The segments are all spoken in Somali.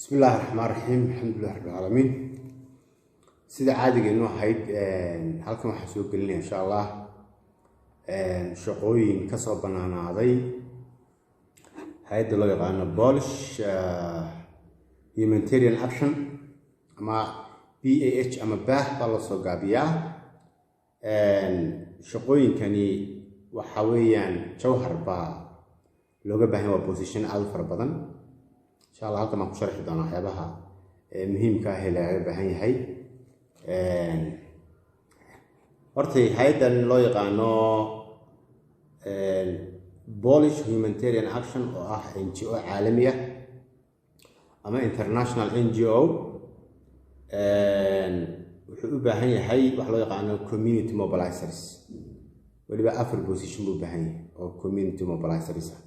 Bismillaahi raxmaan raxiim, alxamdulilah rabbil caalamiin. Sida caadigeenu ahayd, halkan waxaan soo gelinaya, insha Allah, shaqooyin kasoo banaanaaday hay-adda loo yaqaano Polish Humanitarian Action ama PAH ama BAH baa loo soo gaabiyaa. Shaqooyinkani waxa weeyaan Jowhar baa looga baahan, waa position aada u fara badan. Insha Allah halkan baan ku sharxi doonaa waxyaabaha muhiimka ah ee lagaga baahan yahay. Hortay hay-addan loo yaqaano Polish Humanitarian Action, oo ah NGO caalami ah ama international NGO, wuxuu u baahan yahay waxa loo yaqaano community mobilizers. Weliba afar position buu u baahan yahay oo community mobilizers ah.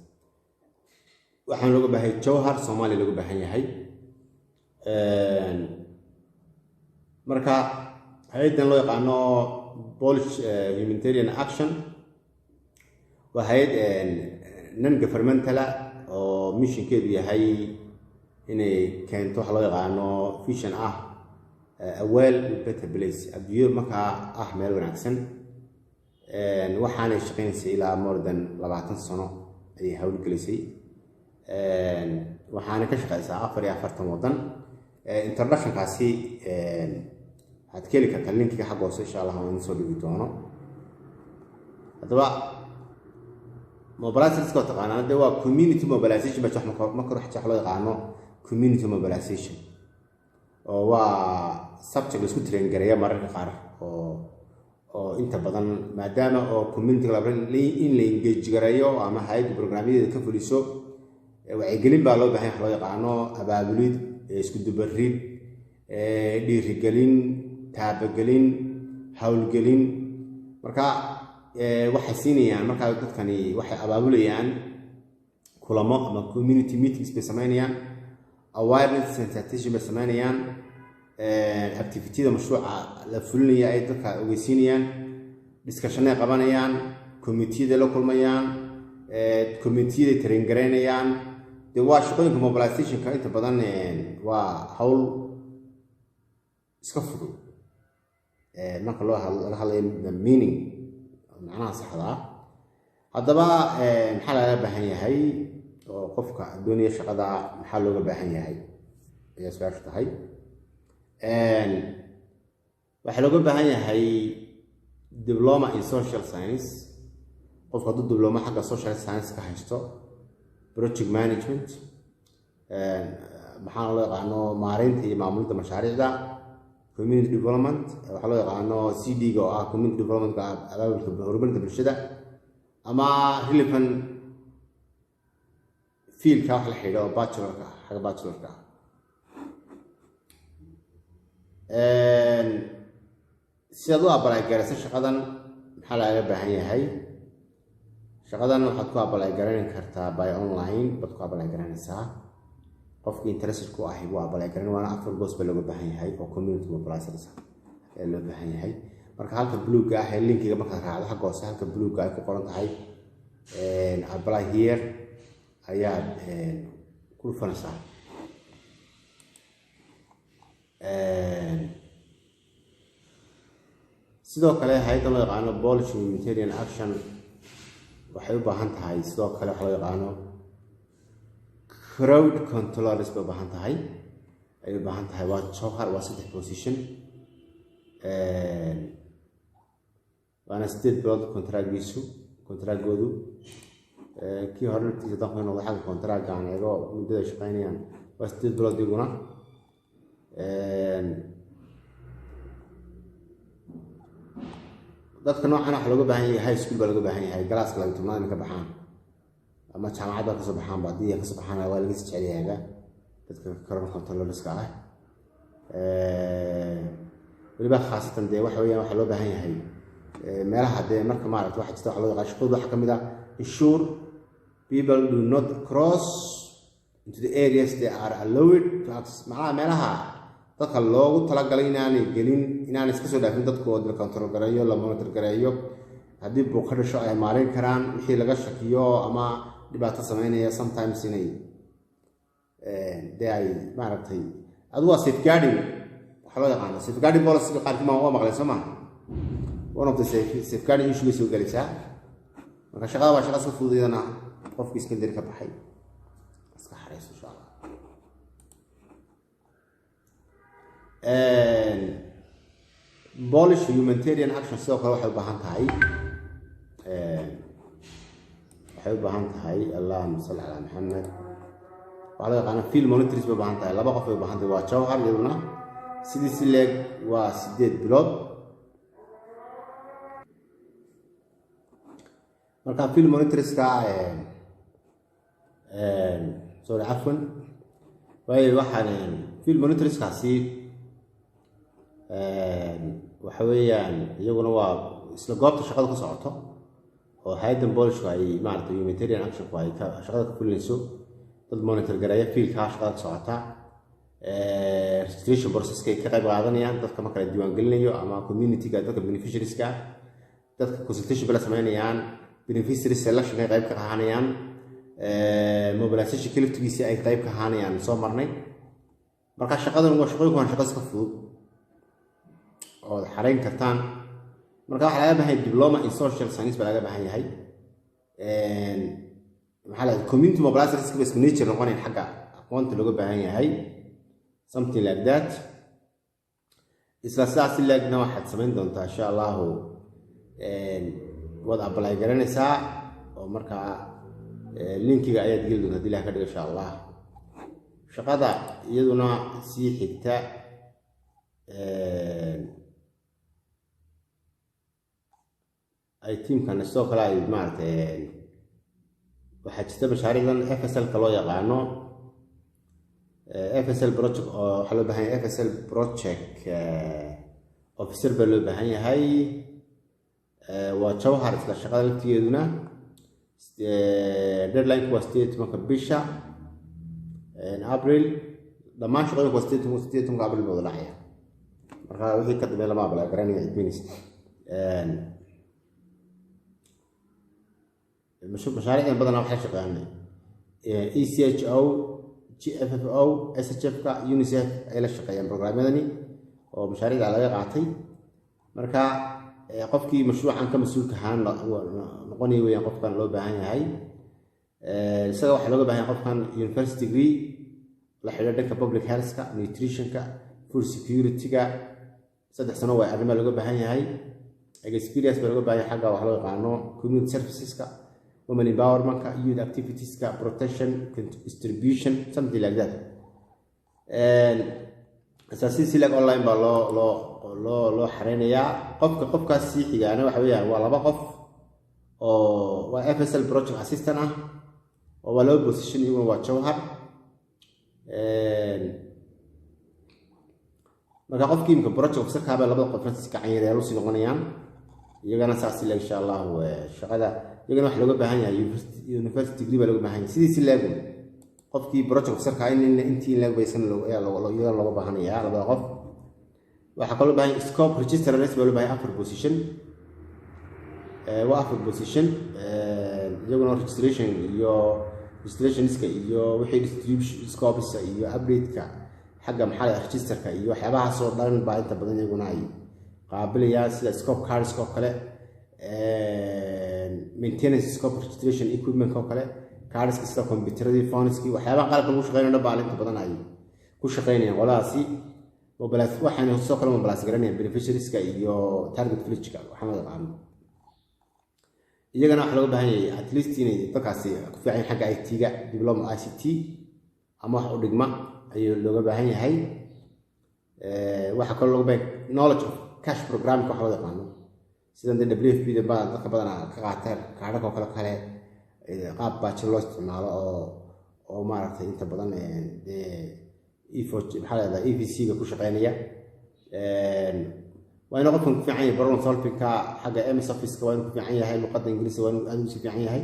Waxaan looga baahan yahay Jowhar, Soomaaliya looga baahan yahay. Marka hay-addan loo yaqaano Polish Humanitarian Action waa hay-ad non governmental ah oo missionkeedu yahay inay keento waxa loo yaqaano vision ah "a world better place", adduunyo markaa ah meel wanaagsan. Waxaanay shaqeynaysay ilaa more than 20 sano ayay howlgelisay, waxaana ka shaqeysaa 44 waddan. Introductionkaasi waxaad ka heli kartaa linkiga xagga hoose, insha Allah, waan soo dhigi doono. Haddaba mobilizerska oo taqaanaa dee waa community mobilization ba. Marka hore waxa loo yaqaano community mobilization oo waa subject laisku train gareeya mararka qaar, oo inta badan maadaama oo community in la engage gareeyo ama hay-adda programyadeeda ka fuliso, wacyigelin baa loo baahan, wax loo yaqaano abaabulid, isku dubarid, dhiirigelin, taabagelin, howlgelin. Marka waxay siinayaan, markaa dadkani waxay abaabulayaan kulamo ama community meetings bay sameynayaan, awareness sensitization bay sameynayaan, activityada mashruuca la fulinaya ay dadka ogeysiinayaan, discussionay qabanayaan, committee-yada la kulmayaan, committee-yaday train garaynayaan. Dee waa shaqooyinka mobilizationka. Inta badan waa hawl iska fudud marka loo laga hadlayo the meaning, macnaha saxda ah. Haddaba maxaa lagaga baahan yahay oo qofka doonaya shaqada maxaa looga baahan yahay ayaa su-aashu tahay. Waxaa looga baahan yahay diploma in social science. Qofku hadduu diploma xagga social science ka haysto, project management, maxaa loo yaqaano maareynta iyo maamulidda mashaariicda, community development, waxaa loo yaqaano CD-ga oo ah community developmentka, abaabulka horumarinta bulshada, ama relevant fieldka wax la xidhiidha oo bachelorka ah, xagga bachelorka ah. Sidaad u apply garaysa shaqadan, maxaa lagaga baahan yahay? Shaqadan waxaad ku apply garan kartaa by online baad ku apply garanaysaa. Qofkii interested ku ahi wuu apply garan. Waana afar post ba looga baahan yahay oo community mobilizers ee loo baahan yahay. Marka halka bluega ah ee linkiga markaad raacdo, xagga hoose halka bluega ay ku qoran tahay "apply here" ayaad ku dhufanaysaa. Sidoo kale hay-adda loo yaqaano Polish Humanitarian Action waxay u baahan tahay sidoo kale waxa loo yaqaano crowd controllers bay u baahan tahay, ay u baahan tahay. Waa Jowhar, waa saddex position, waana 8 bilood contractgiisu, contractgoodu. Kii hore naftiisa haddaan ku noqdo xagga contractga aan eego, muddada ay shaqeynayaan waa 8 bilood iguna. Dadka noocan waxa looga baahan yahay high school baa looga baahan yahay, classka 12aad inay ka baxaan ama jaamacad baa kasoo baxaanba. Haddii ay kasoo baxaan waa laga sii jecel yahayba dadka crowd controllerska ah. Weliba khaasatan dee waxa weeyaan waxaa loo baahan yahay meelaha dee marka maaragta waxa jirta waxa loo yaqaan shaqadooda waxaa ka mid ah ensure people do not cross into the areas they are allowed to access, macnaha meelaha dadka loogu talagalay inaanay gelin, inaanay iska soo dhaafin dadku, oo la control gareeyo, la monitor gareeyo. Haddii buuq ka dhasho ay maareyn karaan wixii laga shakiyo ama dhibaato sameynaya. Sometimes inay Dee ay maaragtay adu waa safeguarding, waxaa loo yaqaana safeguarding policy. Qaarkii ma waa maqleen, soo maha? One of the safeguarding issue bay soo gelaysaa. Marka shaqada waa shaqa iska fudud iyadana. Qofkii secondary ka baxay iska xareyso, insha Allah. Polish Humanitarian Action sidoo kale waxay u baahan tahay, allahuma salli calaa Maxamed, waxaa loo yaqaana field monitors bay u baahan tahay. Laba qof bay u baahan tahay. Waa Jawhar iyaduna, sidii si leeg waa 8 bilood. Marka field monitorska, sorry, cafwan, waayo waxaan field monitorskaasi waxa weeyaan iyaguna waa isla goobta shaqada ka socoto oo hay-addan Polishku ay maarata Humanitarian Actionku ay shaqada ka fulinayso, dad monitor gareeya fieldka shaqada ka socota, registration processkay ka qayb qaadanayaan, dadka marka la diiwaangelinayo ama communityga, dadka beneficiarieska, dadka consultation bay la sameynayaan, beneficiary selection ay qayb ka ahaanayaan, mobilization laftigiisa ay qayb ka ahaanayaan soo marnay. Marka shaqadan waa shaqooyinku waa shaqo iska fudud ood xareyn kartaan. Marka waxaa laga baahan yahay diploma in social science baa laga baahan yahay. Maxaa la community mobilizers ba isku nature noqonayn xagga aqoonta looga baahan yahay, something like that. Isla sidaas leegna waxaad samayn doontaa, insha Allahu, waad apply garanaysaa oo markaa linkiga ayaad geli doontaa hadii Ilah ka dhigo, insha Allah. Shaqada iyaduna sii xigta ay tiimkan sidoo kale ay maaragtay, waxaa jirta mashaariicdan FSL-ka loo yaqaano, FSL project, oo waxaa loo baahan yahay FSL project officer baa loo baahan yahay. Waa Jawhar isla shaqada laftigeeduna. Deadline-ku waa 18-ka bisha April. Dhammaan shaqooyinku waa 18-ka April ba wada dhacaya. Marka wixii ka dambeeya lama apply garanaya. It means mashaariicdan badanaa waxay shaqeeyaan ECHO, GFFO, SHF-ka, UNICEF ay la shaqeeyaan programyadani oo mashaariicda laga qaatay. Marka qofkii mashruucan ka mas-uulka ahaan noqonaya weeyaan qofkan loo baahan yahay. Isaga waxaa looga baahan yahay qofkan university degree la xidhiidha dhanka public healthka, nutritionka, food security-ga. 3 sano waa arrimaa looga baahan yahay. Experience baa looga baahan yahay xagga wax loo yaqaano community serviceska, women empowermentka, youth activitieska, protection, distribution, something like that. Asaasi silag online baa loo xareynayaa qofka. Qofkaas sii xigaana waxa weeyaan waa laba qof oo waa FSL project assistant ah oo waa laba position, iyaguna waa Jawhar. Marka qofkii imika project officerkaa bay labada qofna si gacan yareyaal usii noqonayaan iyagana. Saas ila, insha Allahu, shaqada iyagana waxa looga baahan yahay university degree baa looga baahan yahay. Sidii si leegun qofkii project officerka in intii in leeg baysan iyagana looga baahanayaa labada qof. Waxaa kaloo baahan yahay scope registrars baa loo baahan yahay, afar position. Waa afar position iyaguna, registration iyo registrationska iyo wixii distribution scopes iyo update-ka xagga maxaa la registerka iyo waxyaabahaas oo dhan baa inta badan iyaguna ay qaabilayaan, sida scope cards oo kale, maintenance scope registration equipment oo kale, cardska sida computeradii, phoneski, waxyaabaha qalabka lagu shaqeynayo dhan baa inta badan ay ku shaqeynayaan qoladaasi. Waxayna sidoo kale mobilize garanayaan beneficiarieska iyo target villageka waxaan loo yaqaano. Iyagana waxaa looga baahan yahay at least inay dadkaasi ku fiican yihiin xagga IT-ga, diploma ICT ama wax u dhigma ayuu looga baahan yahay. Waxaa kaloo looga baahan knowledge of cash programming waxa loo yaqaano, sidan dee WFP da baa dadka badanaa ka qaataan kaadhaka oo kale, qaab baajin loo isticmaalo oo maaragtay inta badan dee efo maxaa la yahdaa EVC-ga ku shaqeynaya. Waa inuu qofkan ku fiican yahay problem solvingka xagga MS Office-ka, waa inuu ku fiican yahay luqadda Ingiriiska, waa inuu aad ugu fiican yahay.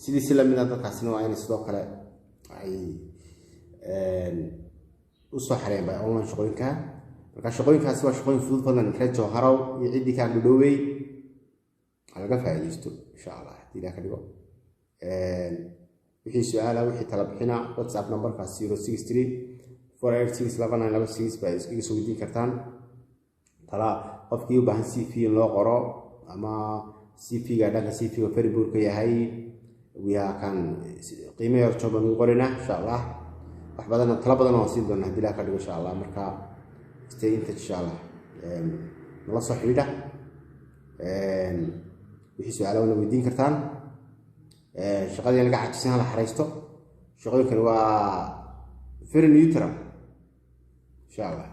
Sidii si lamid ah dadkaasina waa inay sidoo kale ay usoo xareeyaan by online shaqooyinka. Marka shaqooyinkaasi waa shaqooyin fudud. Fadlan reer Jawharow iyo ciddii kaa dhudhowey laga faa'iidaysto, insha Allah, haddii Ilah ka dhigo. Wixii su-aala, wixii tala bixina, WhatsApp numberkaas 0634862926 baa iga soo weydiin kartaan. Tala qofkii u baahan CV in loo qoro ama CV-ga, dhanka CV-ga very poor ka yahay, kan qiimo yar jooban ugu qorinaa, insha Allah. Wax badan, tala badan waan siin doonaa hadii Ilaah ka dhigo, insha Allah. Marka stay in touch, insha Allah. Nala soo xidhiidha. Wixii su-aala wana weydiin kartaan. Shaqadii laga cajisan hala xareysto. Shaqooyinkani waa very neutral, insha Allah.